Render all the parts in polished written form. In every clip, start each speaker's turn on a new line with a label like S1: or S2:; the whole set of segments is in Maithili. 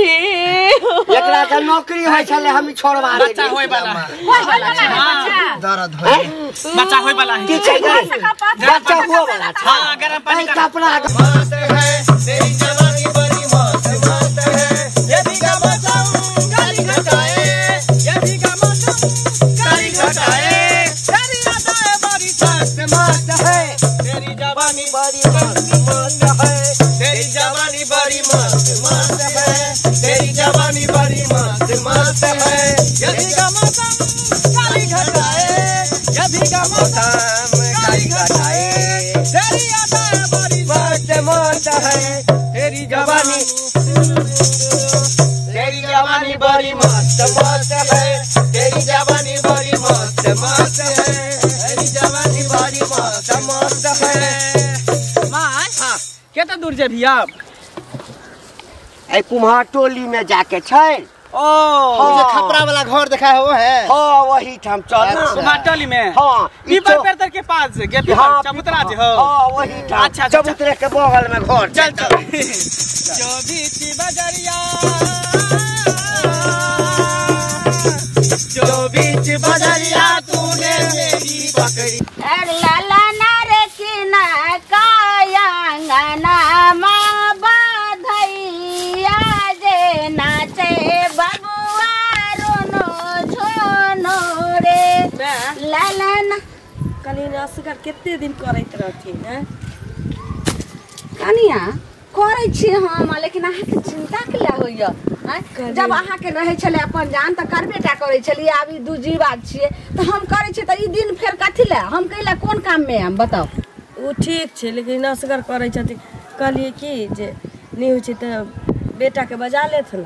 S1: एकरा के नौकरी होय छले हम छोड़वा देलियै।
S2: बच्चा होय वाला
S1: दर्द होय
S2: बच्चा होय वाला
S1: की छै बच्चा हुआ वाला।
S2: हां गरम पानी
S1: कपड़ा
S3: मस्त है तेरी जवानी बड़ी मस्त मस्त है ये भीगा मौसम काली घटाए ये भीगा मौसम काली घटाए तेरी अदाएं बड़ी मस्त मस्त है तेरी जवानी बड़ी मस्त मस्त है तेरी जवानी बड़ी मस्त मस्त है तेरी जवानी बड़ी मस्त मस्त है ये भीगा मौसम काली घटाए ये भीगा मौसम काली घटाए तेरी अदाएं बड़ी मस्त मस्त है तेरी जवानी बड़ी मस्त मस्त है तेरी जवानी बड़ी मस्त मस्त है तेरी जवानी बड़ी मस्त मस्त है।
S2: मां हां केते दूर जेबही आब?
S1: ए कुम्हार टोली में जाके छै।
S2: ओ
S3: जे खपरा वाला घर देखा है वो है।
S1: हां वही ठाम चल ना
S2: कुम्हार टोली में।
S1: हां
S2: पीपर पेड़ के पास गे पीपर चबूतरा जे हो।
S1: हां वही ठाम।
S2: अच्छा
S1: चबूतरे के बगल में घर।
S2: चल चल जो बीच बजरिया
S3: जो बीच बजरिया तूने मेरी पकड़ी
S4: अरे लाला ना रे किना काया अंगना मा बाधैया जे नाचे बबुआ रोनो झोनो रे लाला ना।
S5: कनी असगर कते दिन करैत रहथिन हैं
S4: कनिया? करै छी हम, लेकिन अहाँके चिंता के ले होइया? जब अहाँके रहै छलै अपन जान तऽ करबे टा करै छलियै। आब ई दू जीवा छियै तऽ हम करै छियै तऽ ई दिन फेर कथी लए हम कैला कोन काम में आम बताउ?
S5: ओ ठीक छै लेकिन असगर करै छथिन। कहलियै कि जे नहि होइ छै तऽ बेटाके बजा लेथिन।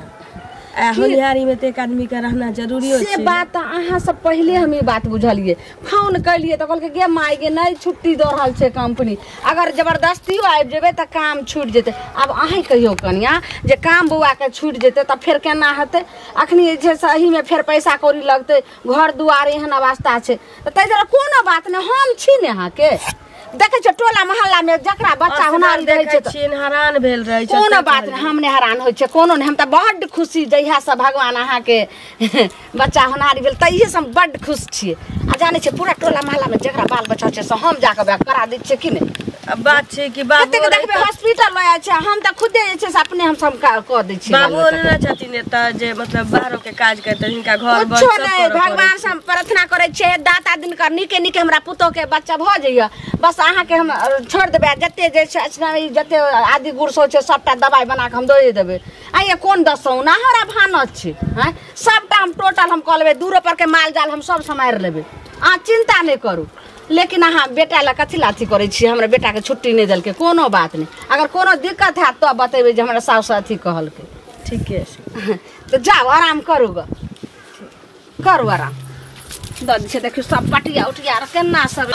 S5: आ होनिहारी में तऽ एक आदमी के रहना जरूरी होइ
S4: से
S5: छै।
S4: बात तऽ अहाँ सब पहिले हम ई बात बुझलियै। फोन कैलियै तऽ कहलकै गे माय गे नहि छुट्टी दऽ रहल छै कंपनी, अगर जबरदस्तियो आबि जेबै तऽ काम छूटि जेतै। आब अहीं कहियौ कनिया जे काम बौआ के छूटि जेतै तऽ फेर केना हेतै? अखनी जे छै से एहिमे फेर पैसा कौड़ी लगतै, घर दुआर एहन अवस्था छै, तऽ ताहि दुआरे कोनो बात नहि, हम छी ने अहाँके। देखै छियै टोला मोहल्ला में जकरा बच्चा होनारी रहै छै
S5: देखै छियनि हरान भेल रहै छै।
S4: कोनो बात नहि, हम नहि हैरान होइ छै कोनो नहि। हम तऽ बड्ड खुशी जहिया से भगवान अहाँके बच्चा होनहारी भेल तहिये से हम बड्ड खुश छियै। आ जानै छियै पूरा टोला मोहल्ला में जकरा बाल बच्चा छै से हम जाकऽ करा दै छियै कि नहि?
S5: अब बात छै कि बाबू
S4: कतेक देखबै हॉस्पिटल लऽ जाइ छै, हम तऽ खुदे जे छै से अपने हम सब कऽ दै छियै।
S5: बाबू ने छथिन एतऽ जे मतलब बाहरो के काज करतै, हिनका घर बर
S4: कुछो
S5: सब
S4: नहि।
S5: करऽ पड़ै
S4: भगवान से हम प्रार्थना करै छियै दाता दिनकर नीके नीके हमरा पुतोह के बच्चा भऽ जाइए, बस अहाँके हम छोड़ि देबै। आ जते जे छै जते आदि गुरसो छै सबटा दबाइ बना कऽ हम दऽ देबै। आ ये कोन दसौना हमरा भानस छै? आँय सबटा हम टोटल हम कऽ लेबै, दूरो पर के माल जाल हम सब सम्हारि लेबै, अहाँ चिंता नहि करू। लेकिन अहाँ बेटा लए कथी लए अथी करै छियै? हमरा बेटाके छुट्टी नहि देलकै, कोनो बात नहि। अगर कोनो दिक्कत हैत तऽ बतेबै जे हमरा साउस अथी कहलकै।
S5: ठीके छै
S4: तऽ जाउ आराम करू ग, करू आराम। दऽ दै छै देखियौ सब पटिया उटिया आर केना सब।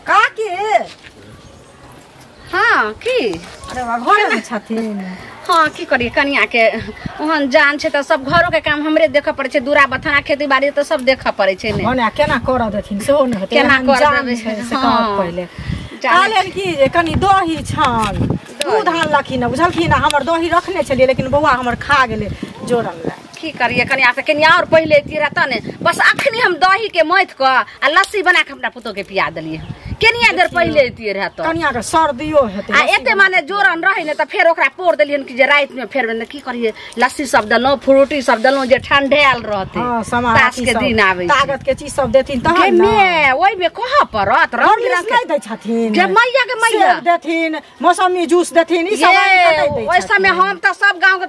S6: काकी
S4: हाँ की
S6: अरे घर में छथिन?
S4: हाँ की करिए कनिया के ओहन जान छै तऽ सब घरो के काम हमरे देखऽ पड़ै छै, दूरा बथाना खेती बाड़ी तऽ सब देखऽ पड़ै छै ने।
S6: ओना केना करऽ देथिन सेहो नहि हेतै,
S4: केना करऽ
S6: जान
S4: देबै
S6: छै से कहत पहिले। कहलियनि कि जे कनि दही छान दूध आनलखिन बुझलखिन, हमर दही रखने छलियै लेकिन बौआ हमर खा गेलै जोरन लए।
S4: की करिए कनिया से कनिया और पहिले अयती रहता ने, बस अखनी हम दही के मथि कऽ आ लस्सी बना के अपना पुतोह के पिया देलियै। केनिया देर पहिले एतियै रहे त
S6: कनिया के सर्दियो हेतै
S4: आ एते माने जोरन रहे ने त फेर ओकरा पोर देलियन कि जे राति में फेर की करिए लस्सी सब देलौं फ्रूटी सब देलौं जे ठंढायल रहतै। तास के दिन आबै
S6: ताकत के चीज सब देथिन तहन
S4: ने ओइ में कह परत रंग
S6: बिरंग के दै छथिन
S4: जे मैया के मैया
S6: देथिन मौसमी जूस देथिन ई सब आनि के दै।
S4: ओइ समय हम त सब गांव के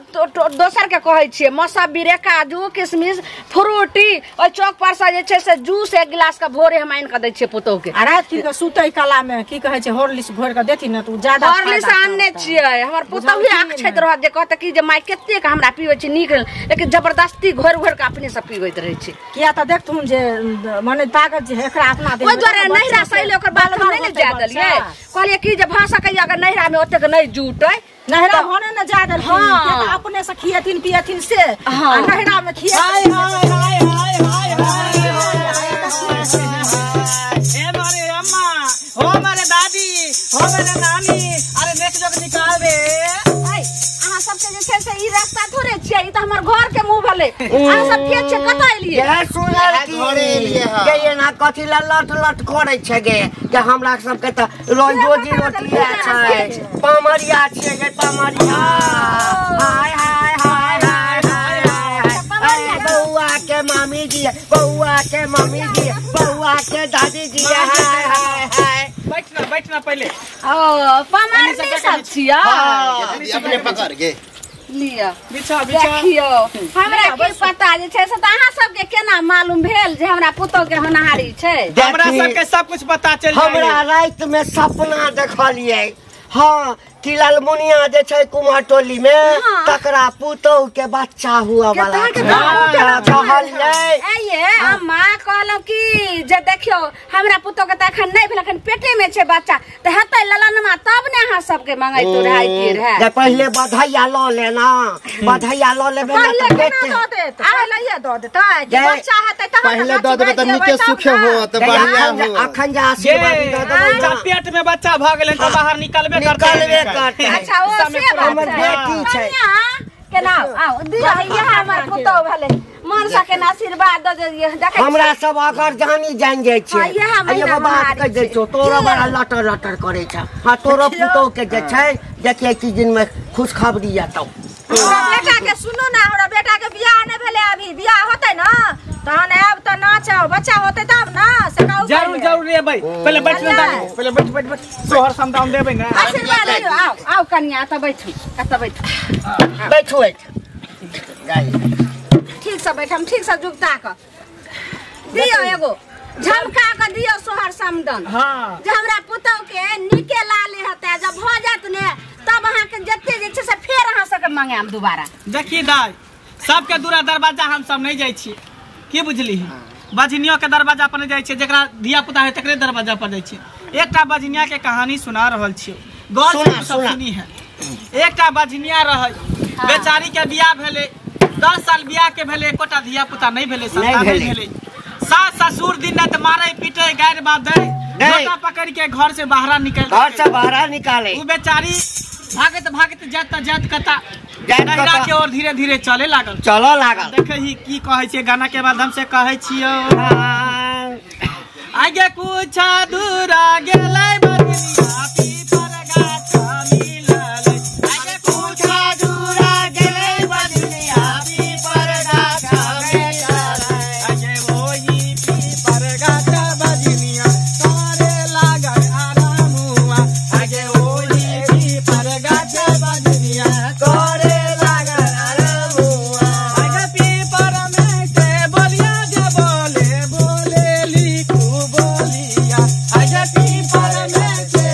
S4: दोसर के कहै छियै मौसमी रे काजू किशमिश फ्रूटी ओइ चौक पर से जे छै से जूस एक गिलास के भोरे हम आनि के दै छियै पुतोह के।
S6: आ राति के सुतै काला में की कहै छै हॉर्लिक्स घोर के देथिन ने त उ ज्यादा
S4: हॉर्लिक्स आनने छियै। हमर पुतोह अक्षैत रहत जे कहत कि जे माय कतेक हमरा पीबै छै नीक, लेकिन जबरदस्ती घोर घोर के अपने से पीबैत रहै छै।
S6: किया त देखथुन जे माने ताकत जे एकरा अपना दे
S4: ओइ दुआरे नैहरा से अइले ओकर बात हम नहि ने जाय देलियै। कहलियै कि जे भऽ सकैया अगर नैहरा में ओतेक नहि जुटै
S6: नैहरा भने न जाय देलखिन किया त अपने से खिएथिन पिएथिन से आ नैहरा में खिए।
S3: हाय हाय हाय हाय हाय ए मारे अम्मा हो मारे दादी हो मारे नानी अरे नेक जोग निकाल दे।
S4: अहाँ सबके जे छै से ई रास्ता थोड़े छियै, ई त हमर घर के मुँह भेलै। अहाँ सब के छियै, कतऽ एलियै?
S1: गे सुनल की गे एना कथी ला लट लट करै छै गे के हमरा सबके त रोज रोजी रोटी छै पामरिया छियै गे पामरिया। हाय हाय हाय हाय हाय हाय बौआ के मामी जी बौआ के मम्मी जी बौआ के दादी जी हाय हाय हाय।
S2: बैठना बैठना पहले।
S4: ओ पामरनी सब छियै
S7: अपने पकड़ गे
S4: लिअ
S2: बिछा बिछा।
S4: देखियौ हमरा की पता जे छै से त अहाँ सबके केना मालूम भेल जे हमरा पुतोह के होनहारी छै?
S2: हमरा सबके सब कुछ पता चल जाय।
S1: हमरा राति में सपना देखलियै हाँ कि लालमुनिया जे छै कुमार टोली में तकरा पुतोह के बच्चा हुआ वाला कहलियै।
S4: आइये अम्मा कहलहुँ कि जे देखियौ हमरा पुतोह के त एखन नहि भेल, एखन पेटे में छै बच्चा त हेतै ललनमा तब ने अहाँ सबके मंगैतो रहै रहै।
S1: जे पहिले बधैया लऽ लेना, बधैया लऽ लेबै ने
S6: पहिले
S1: त
S6: केना दऽ देत? पहिले दऽ देतै कि बच्चा हेतै तहन
S7: पहिले दऽ देबै त नीके सुखे हो त बढ़िया हो।
S1: अखन जे आशीर्वाद दऽ देबै
S2: ना पेट में बच्चा भऽ गेलै त बाहर निकलबे करतै।
S1: निकलबे करतै।
S4: अच्छा ओ से बात
S1: हमर बेटी छै
S4: केना आओ दिअ इएह हमर पुतोह भेलै मन से केना आशीर्वाद दऽ दिअ। देखै
S1: हमरा सब अगर जानी जान जाइ छै एगो बात कहि दै छौ तोरो बड़ा लटर लटर करै छै। हाँ तोरो पुतोह के जे छै देखिए कि दिन में खुशखबरी एतौ।
S6: हमरा बेटा के सुनू ना, हमरा बेटा के बियाह नहि भेलै अभी, बियाह होतै ना तहन आयब त नाचब, बच्चा होतै तब ना से कहू।
S2: जरूर जरूर एबै। पहिले बैठ ना दादी, पहिले बैठ बैठ बैठ सोहर समदाउन देबै ना।
S4: आशीर्वाद लियौ। आओ आओ कनिया एतऽ बैठू एतऽ बैठू
S1: बैठू
S4: ठीक से बैठम ठीक से जुगता क दियौ एगो झमका क दियौ सोहर समदन।
S2: हाँ
S4: जे हमरा पुतोह के नीके लाले हेतै जब भऽ जायत ने तब अहाँके जते जे छै से फेर अहाँ सबके मंगायब दोबारा।
S2: देखी दाइ सबके दूरा दरवाजा हम सब नहीं जाइ छी की बुझली, बजनियो के दरवाजा पर नहीं जाइ छियै, जकरा धिया पुता है तकरे दरवाजा पर जाइ छियै। एकटा बजनिया के कहानी सुना रहल छियौ, गौर से सब सुनी है। एकटा बजनिया रहै बेचारी के बियाह भेलै 10 साल बियाह के भेलै, एकोटा धिया पुता नहीं भेलै, संतान नहीं भेलै। सास ससुर दिन रात मारे पीटे गारि बात दै, लोटा पकड़ के घर से बाहर निकल
S1: घर से बाहर निकाले।
S2: उ बेचारी भागत भागत जात जात कता नैहरा के ओर धीरे धीरे चले लागल
S1: चलऽ लागल।
S2: देखै ही की कहै छै गाना के माध्यम से कहै छियौ आगे कुछ दूर गेलै बजनिया पीपर गाछ मिललै, आगे कुछ दूर गेलै बजनिया पीपर गाछ मिललै, आगे ओही पीपर गाछ बजनिया करे लागल आरामुआ, आगे ओही पीपर गाछ बजनिया करे लागल आरामुआ, आगे पीपर में से बोलिया जे बोले बोले लिखू बोलिया, आगे पीपर में से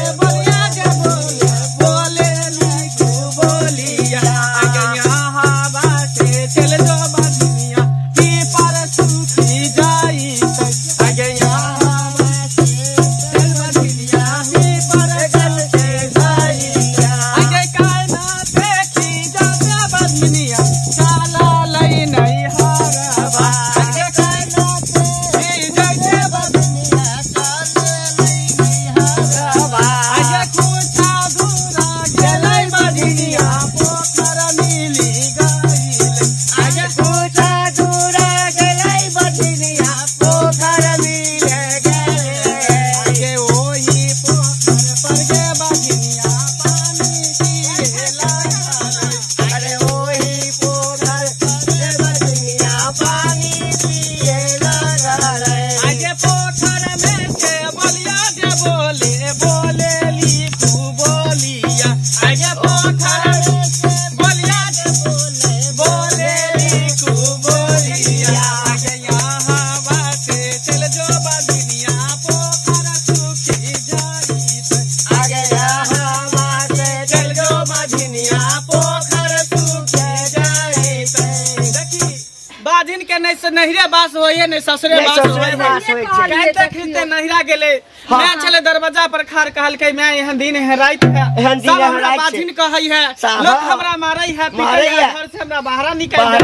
S2: नहिरे बास होइए ने ससुरे बास होइए। कहते खरीदते नहिरा गेले मैं चले दरवाजा पर खार कहलकै मैं एहन दिन है रात है सब हमरा बाझिन कहै है लोग हमरा मारै है पीटै है घर से हमरा बाहर निकाल
S1: दे।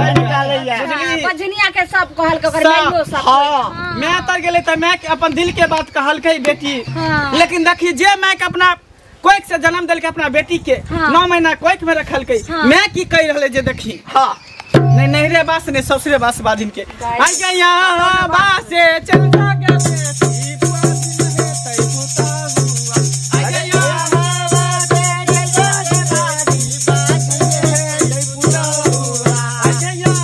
S4: बझनिया के सब कहलकै ओकर माइयो सब।
S2: हां मैं तर गेले त मैं अपन दिल के बात कहलकै बेटी। लेकिन देखी जे मैं के अपना कोख से जन्म देलकै अपना बेटी के 9 महीना कोख में रखलकै मैं की कह रहले जे देखी। हां नहीं नहिरे बास ने ससुरे बास बाजिन के आई गया बासे चल जा के बेटी बाजिन है तई पुता हुआ आई गया बासे चल जा के बेटी बाजिन है तई पुता हुआ आई गया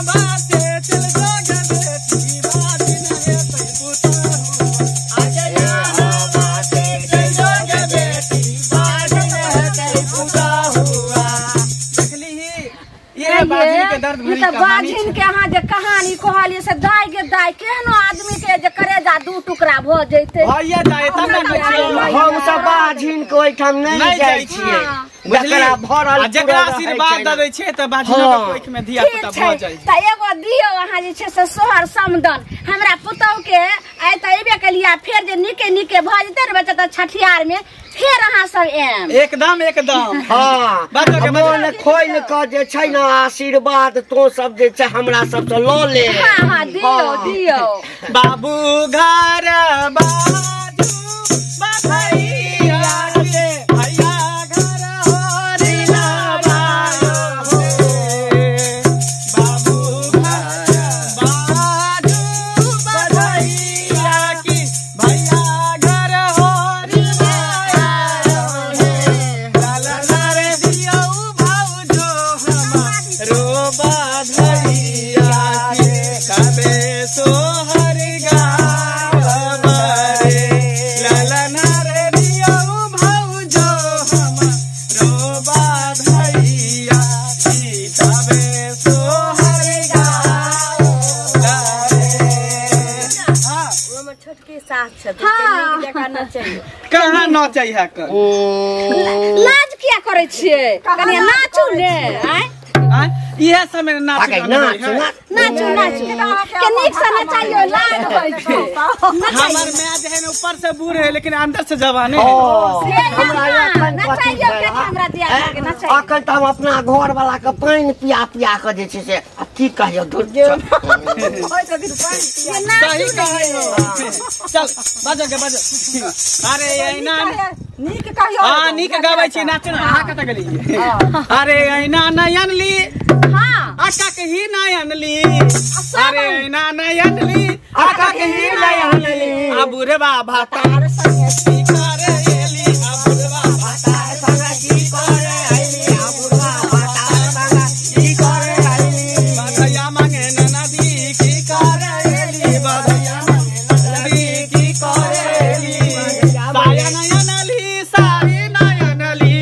S2: बासे चल जा के बेटी बाजिन है तई पुता हुआ आई गया बासे चल जा के बेटी बाजिन है तई पुता हुआ। देखली ही ये बाजिन के दर्द भरी कहानी।
S4: बाजिन के अहाँ जे कहानी कहलिए से दाय के दाय केहनो आदमी के जे करेजा दू टुकड़ा भ जैते
S2: भइया जाए तब ना।
S1: हम सब बाजिन के ओइठाम नहीं जाइ छियै जकरा भरल
S2: जकरा आशीर्वाद दे छै त बाजिन के कोख में धिया पुता भ जाइ।
S4: त एगो दियो अहाँ जे छै से सोहर समदन हमरा पुतौ के आइ त एबे केलिया फेर जे निके निके भ जैते ने बच्चा त छठियार में फेर अहाँ सब एम
S2: एकदम एकदम।
S1: हां मन खोल के जे छै ना आशीर्वाद तो सब जे छै हमरा सब से ल ले।
S4: हां हां दियो दियो
S2: बाबू घर बाजू बधैया के भैया घर होरी बायो बाबू घर बाजू बधैया की भैया घर होरी बायो लाला रे दियो भाउजो हमरो बधैया के कबे सोहर गावे लाला रे दियो भाउजो हमरो बधैया की तबे सोहर गावे। हां
S5: ओ हमर छोटकी सास छथिन नीक जकाँ नचैयो।
S2: कहाँ नचै है कर
S4: लाज किया करै छियै कनि नाचू ने आय
S2: इहे समय नाच
S4: नाचू नाचू के नीक से नचाइयो लाज होइ छै।
S2: हमर माय जे है न ऊपर से बूढ़ है लेकिन अंदर से जवान है।
S1: हमरा
S4: नचाइयो के हमरा दिया के नचाइयो।
S1: अखन त हम अपना घर वाला के पानि पिया पिया के जे छै से आ की कहियो धुर
S2: सही कहियो। चल बाजो के बाजो। अरे ऐना
S6: नीक कहियो।
S2: हां नीक गाबै छी नाचू ना। अहाँ कत गेलियै? अरे ऐना नयन ली
S4: हां
S2: आका के ही नयन ली अरे ऐना नयन ली आका के ही नयन ली अब रे बाबा तार संगे की करे एली अब रे बाबा तार संगे की करे एली अब रे बाबा तार संगे की करे एली बधैया मांगे नदी की करे एली बधैया मांगे नदी की करे एली साया नयन ली सारी नयन ली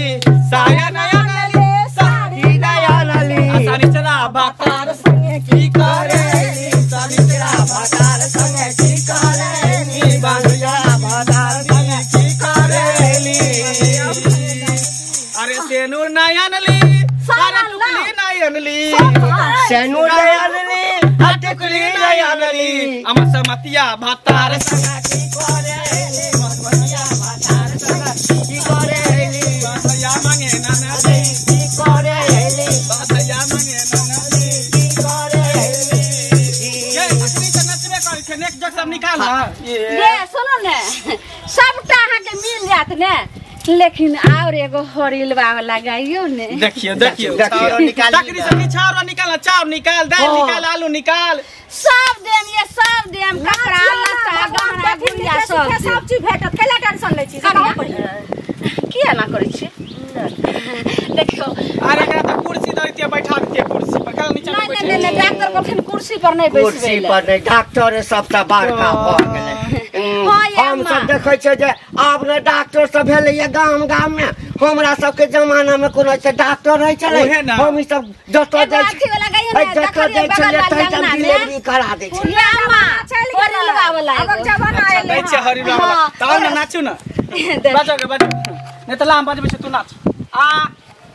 S2: साया नयन ली सारी नयन ली सारी चला बातार संगे की करे एली सारी चला बातार संगे की करे एली बधैया बातार संगे की करे एली अरे सेनूर नयन ली अरे टुकली नयन ली
S1: सेनूर नयन ली
S2: टुकली नयन ली अमर समतिया भातार संगे की करे एली मतिया भातार संगे की करे एली बधैया मांगे ननदी
S1: की करे एली
S2: बधैया मांगे ननदी
S1: की करे एली।
S2: ये अखनी त नचबे करै छै नेक जग सब निकाल ना।
S4: ये सुनू ने सबटा अहाँ के मिल जात ने लेकिन और एगो हरिलवा लगाइयो ने।
S2: देखियो देखियो तकरी से निछावर निकाल चाउर निकाल दाल निकाल आलू निकाल
S4: सब देम ये सब देम कपड़ा लत्ता गहना गुड़िया सब
S6: सब चीज भेटत कैला टेंशन लै छी सब
S4: किया ना करै छी देखियो। अरे
S2: एकरा त कुर्सी दैतियै बैठा दितियै कुर्सी पर कल नीचा
S4: नहीं नहीं नहीं डॉक्टर कहलखिन कुर्सी पर नहीं बैसबै
S1: कुर्सी पर नहीं डॉक्टर सबटा बड़का भ गेलै। हम सब देखै छियै जे आब ने डॉक्टर सब भेलैया गाम गाम में। हमरा सबके जमाना में कोनो ऐसे डॉक्टर रहै छलै हम ई सब जतऽ जाइ जतऽ जाइ छलियै तहिठाम डिलीवरी करा दै छलियै।
S2: नाचू ना बाजो के बाजो नहीं त लाम बजबै छै तू नाच आ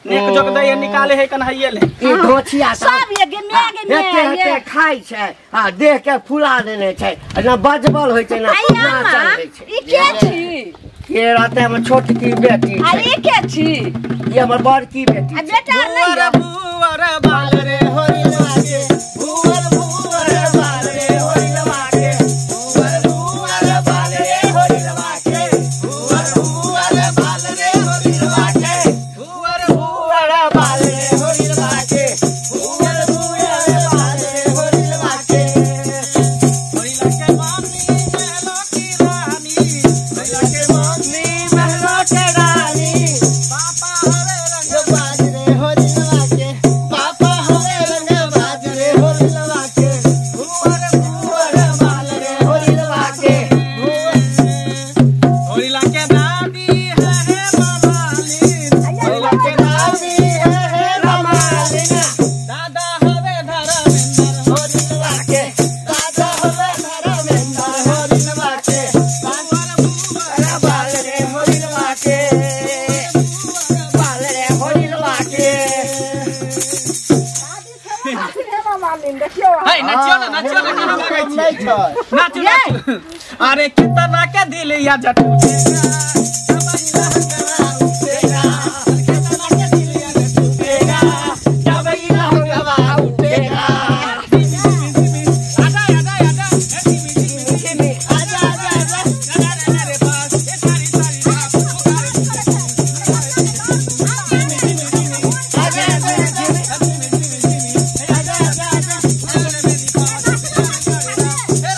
S2: नेक जोक दै है निकाले है कन्हैये ले
S1: ई ढोचिया
S4: सब ये गे मे गे
S1: हेते
S4: मे
S1: हेते खाइ छै आ देह के फुला देने छै ना बजबल होइ छै ना नाचल होइ छै।
S4: ई के छी?
S1: के रहते हमर छोटकी बेटी
S4: आ
S1: छै।
S4: ई के छी?
S1: ई हमर बड़की बेटी
S4: आ बेटा नहीं
S2: भुअर भुअर बाल रे होरिलवा के भुअर भुअर बाल रे होरिलवा के भुअर भुअर बाल रे होरिलवा के भुअर भुअर बाल रे होरिलवा के भुअर भुअर बाल रे होरिलवा के भुअर भुअर बाल रे होरिलवा के होरिला के मामी महलो की रानी होरिला के मामी महलो के रानी पापा हरे रंग
S7: बाज रे होरिलवा के पापा हरे रंग बाज रे होरिलवा के
S2: भुअर भुअर बाल रे
S1: होरिलवा के
S2: होरिला के दादी है हे मामाली होरिला के दादी
S1: है हे रमालिना
S2: दादा हवे धर्मेंद्र
S1: होरिलवा के
S7: दादा होवे धर्मेंद्र होरिलवा के
S2: भुअर भुअर
S1: बाल रे होरिलवा के बाल रे होरिलवा के।
S2: हे नचियो ना नचियो ना केना भागै छी
S7: नहीं छै
S2: नाचू नाचू। अरे कितना के दिल या जटूटेगा कितना के दिल या जटूटेगा जब ई लहंगवा उठेगा आजा आजा आजा आजा आजा आजा आजा रे पास ए सारी सारी बाप आजा आजा आजा आजा आजा मेरी पास ए राजा राजा राजा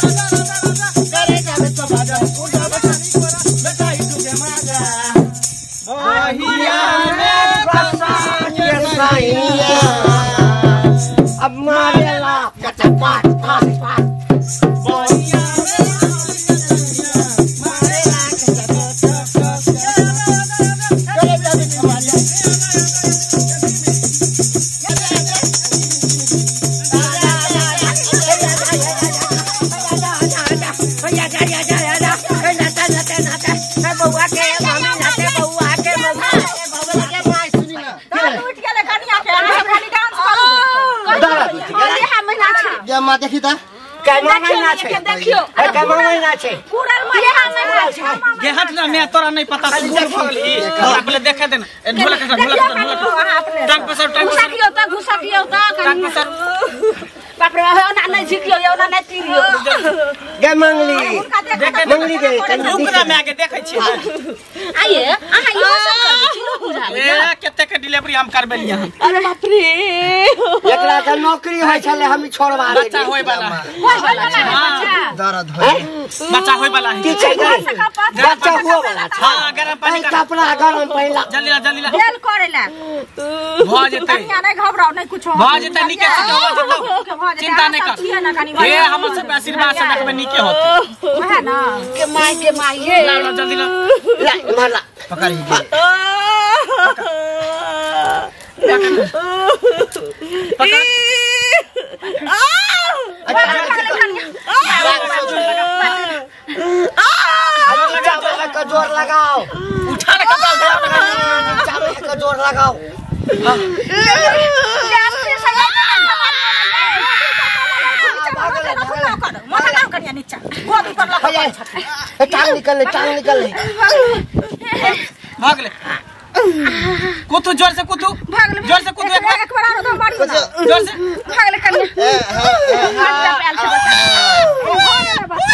S7: करे जावे तो बाजा
S2: उठा बचानी कोरा बेटाई तुझे माजा बहिया में फंसा
S1: के सैया अब मारेला कच्चा पाट पाट पाट
S2: बहिया में मारेला
S7: करे जावे तो बाजा
S1: बउआ के मामी नाचे बउआ के
S6: उठ गेलै कनिया के अहाँ सब खाली डांस करू।
S4: इहे महीना छै।
S7: जे माँ देखी ता
S1: केमा महीना छै?
S4: देखियो
S1: केमा महीना छै?
S4: पूरल महीना महीना छै।
S2: गे हट ना मैं तोरा नहीं पता तू बूढ़ भऽ गेलही तोरा पहिले देखे दे ना ए ढोलक के ढोलक ढोलक टांग पसार टांग पसार
S4: घुसकियो त घुसकियो त
S2: टांग पसार
S4: बाप रे ओना नहीं झिकियो ओना नहीं तिरियो
S1: गे मंगली
S2: देखे
S1: मंगली गे कनी
S2: रुक ना मैं आगे देखै छियै
S4: आइए अहाँ इहो सब करै छी नो बुझाबै
S2: ए कते के डिलीवरी हम करबेलियै हन
S4: अरे बाप रे
S1: एकरा के नौकरी होइ छलै हम छोड़वा
S2: बच्चा होय वाला है
S4: होय वाला है बच्चा
S7: दर्द होय
S2: बच्चा होय वाला है
S1: की छै गे? बच्चा हुआ वाला छै।
S2: हां गरम पानी
S1: ऐ कपड़ा गरम पहिला
S2: जल्दी ला जल्दी ला
S6: खेल करेला
S2: भऽ जेतै
S6: कनिया नहीं घबराओ नहीं कुछो
S2: भऽ जेतै नीके से भऽ जेतौ चिंता नहीं कर
S6: छियै ना कनी
S2: हे हमर सब आशीर्वाद से देखबै नीके होतै
S6: वएह ना
S4: के माय हे
S2: ला ला जल्दी ला
S1: ला मारला
S7: पकड़ ही गे
S1: चावल का जोर लगाओ
S2: उठा ना कपड़ा उठा ना
S1: चावल का जोर लगाओ।
S6: माथा लाउ कनिया नीचा गोदी पर लगा
S1: ए टांग निकल ले टांग निकल ले
S2: भाग ले कुतु जोर से कुतु जोर से कुतु एक बार
S6: एक बार आरो दो मारी ना
S2: जोर से
S4: भाग ले कनिया हाथ पे आयल छै बच्चा।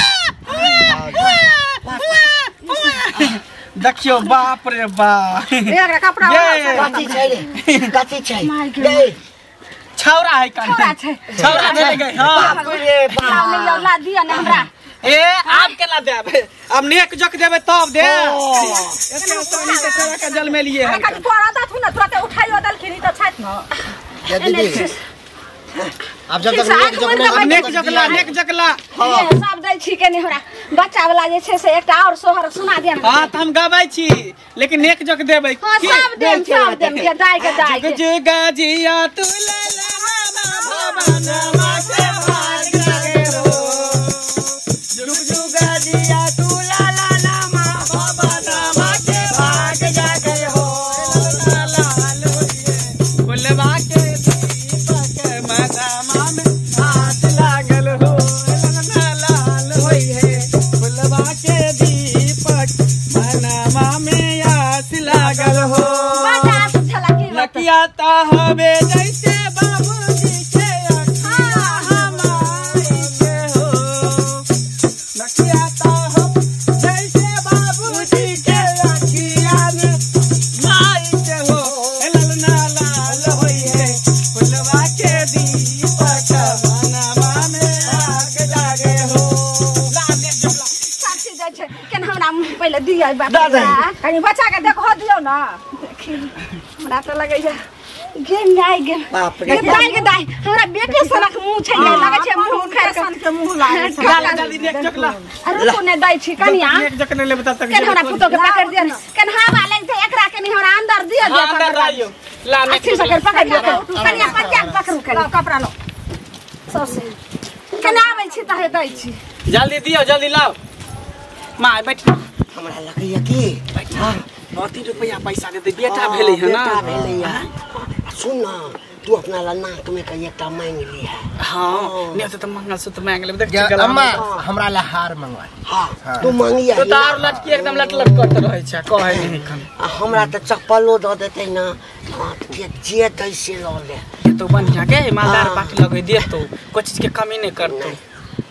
S2: देखियो बाप रे बाप
S6: एकरा कपड़ा
S2: ये।
S1: कथी छै रे कथी छै गे
S2: छौरा है कान
S4: छौरा छै।
S2: छौरा भेल गई हां
S1: बाप रे बाप
S4: लाउ नहीं लाउ ला दिया ना हमरा
S2: ए आब केना देब अब नेक जक देबे तब दे एते पानी के छौरा के जल में लिए है
S6: कनी तोरा दथु ना तुरंत उठाइयो देलखिन ई तऽ छथि न
S7: ये दीदी अब जब तक नेक जब
S2: अब नेक जकला नेक जकला
S4: ये सब दै छी के नहीं हमरा बच्चा वाला जे छै से एकटा और सोहर सुना दिया ना।
S2: हां त हम गबै छी लेकिन नेक जक देबै
S4: हां सब देम के दाई के दाई
S2: जुग
S4: के
S2: जुगा जिया तू ले ला भवनवा के भाग जागे हो जुग जुगा जिया तू ला ला ला मा भवनवा के भाग जागे हो ला ला ला होबे जैसे बाबूजी के अखिया हमारी के हो नकिया ता हो जैसे बाबूजी के अखिया में माई के हो ललना लाल होई है फुलवा के दीपक मनवा में आग जागे हो लाल जला
S4: साथी जाइ छै केन हमरा मुँह पहिले दियै बाप
S6: कनी बच्चा के देखो दियौ ना
S4: हमरा त लगैया गे my गे
S1: बाप रे
S4: दाइ गे दाइ हमरा बेटे सनक मुँह छै ने लगै छै मुँह उखाड़
S6: सन के मुँह लागै छै
S2: लाल जल्दी नेक चकला
S4: रुकू ने दै छी कनिया
S2: नेक जकने लेबे तब तक
S4: केन हमरा पुतो के पकड़ दिय केन हवा लगतै एकरा केनी हमरा अंदर दिय
S2: हां अंदर लाइयो ला नेक
S4: अथी से कर पकड़ दिय कनिया पच्चा के पकड़ू कनी
S6: कपड़ा लो
S4: सौसे केना आबै छी तहे दै छी
S2: जल्दी दियो जल्दी लाओ मां बैठ
S1: हमरा लगैया की
S2: हां 9 रुपया पैसा देते बेटा भेलै है ना
S1: बेटा भेलै है सुन ना तू अपना ला नाक में कहीं एकटा मांग ली है
S2: हां नहीं तो मंगलसूत्र मांग लेब देख गला
S7: अम्मा हमरा ला हार मंगवा
S1: हां तू मांगिया
S2: तो तार लटकी एकदम लट लट करत रहै छै कहै नहीं खन
S1: हमरा त चप्पलो द देतै ना हां के जे दै से ल ले
S2: तो बढ़िया के मालदार पार्टी लगै देतो कोई चीज के कमी नहीं करतो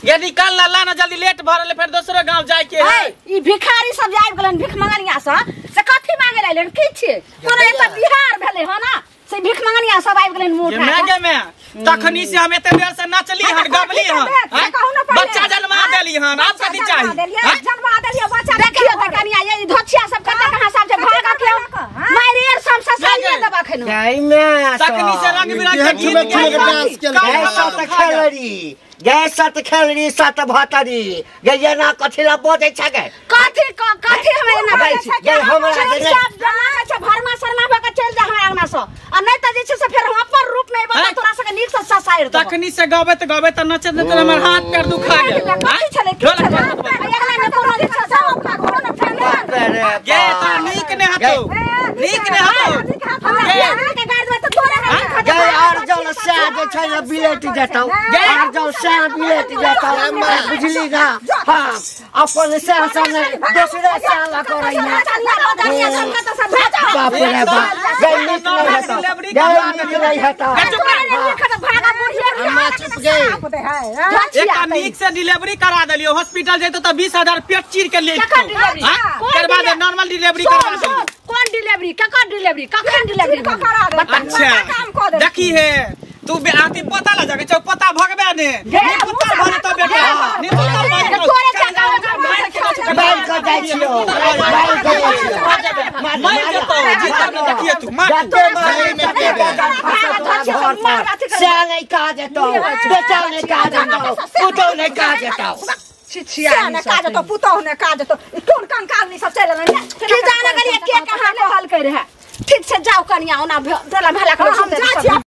S2: ये निकाल ला ला ना जल्दी लेट भरल फिर दोसरो गांव जाय के है
S4: ई भिखारी सब जे आबि गेलन भिख मंगनिया सब से कथी मांगे ला एलन की छियै कोनो एतऽ बिहार भेलै ह ना से भिख मंगनिया सब आबि गेलन मुँह उठा
S2: गे मैं तखनी से हम एते देर से नाचली हन गबली हन बच्चा जन्मा देली हन आप कथी चाही
S6: जन्मा देलियै बच्चा
S4: देखियो त कनिया ये धोछिया सब कत कहां सब जे भागा के मारि एर सब ससाइए देबा खनो
S1: गई मैं
S2: तखनी से रंग बिरंग के गीत
S1: गए गए सत खेलरी सत भतरी गए ना कथी ला बजै छै गे
S4: कथी कथी हमरा एना बजै छै
S1: गए हमरा जे
S4: सब जमा छै भरमा शर्मा भ के चलि जा हमरा अंगना से आ नै त जे छै से फेर हम अपन रूप में एबो त तोरा सबके नीक से ससाइर देबो
S2: तखनी से गबैत गबैत नचैत नचैत हमर हाथ पैर दुखा गेल
S4: कथी छलै की छलै एकला ने कोनो जे छै सब अपना घर में फैल
S2: गे त नीक ने हतो नीक ने हतो
S4: हमरा बिहार के गाड़ देबै त तोरा
S1: गए और जल से जे छै ना बिलेट जेतौ और जल से बिलेट जेतौ बुझली ना हां अपन से से दोसरे से ला करै ना बाप रे बाप गए नीक नहीं हेतौ गए नीक नहीं हेतौ
S7: अम्मा चुप गई
S2: एकटा नीक से डिलीवरी करा देलियो हॉस्पिटल जैतो त 20000 पेट चीर के ले करवा दे नॉर्मल डिलीवरी करवा दे
S4: कोन डिलीवरी ककर डिलीवरी कखन डिलीवरी
S2: अच्छा देखी है तू आती पता ला जाके चौ पता भगबे ने पुत्र भरे तो बेटा ने पुत्र भरे
S4: तोरे चाचा
S1: मार के जाइ छियो मार के जाइ छियो
S2: मार जेतो जीता ने देखिए तू मार
S1: से नहीं कहा जेतो बेटा नहीं कहा जेतो पुतौ नहीं कहा जेतो
S6: छिछिया ने काज तो पुतौ ने काज तो कोन कंकाल नी सब चलि एलन
S4: की जाने गेलियै के कहां कहल के रहे ठीक छै जाउ कनिया ओना भेला भेला
S6: हम जाइ छी।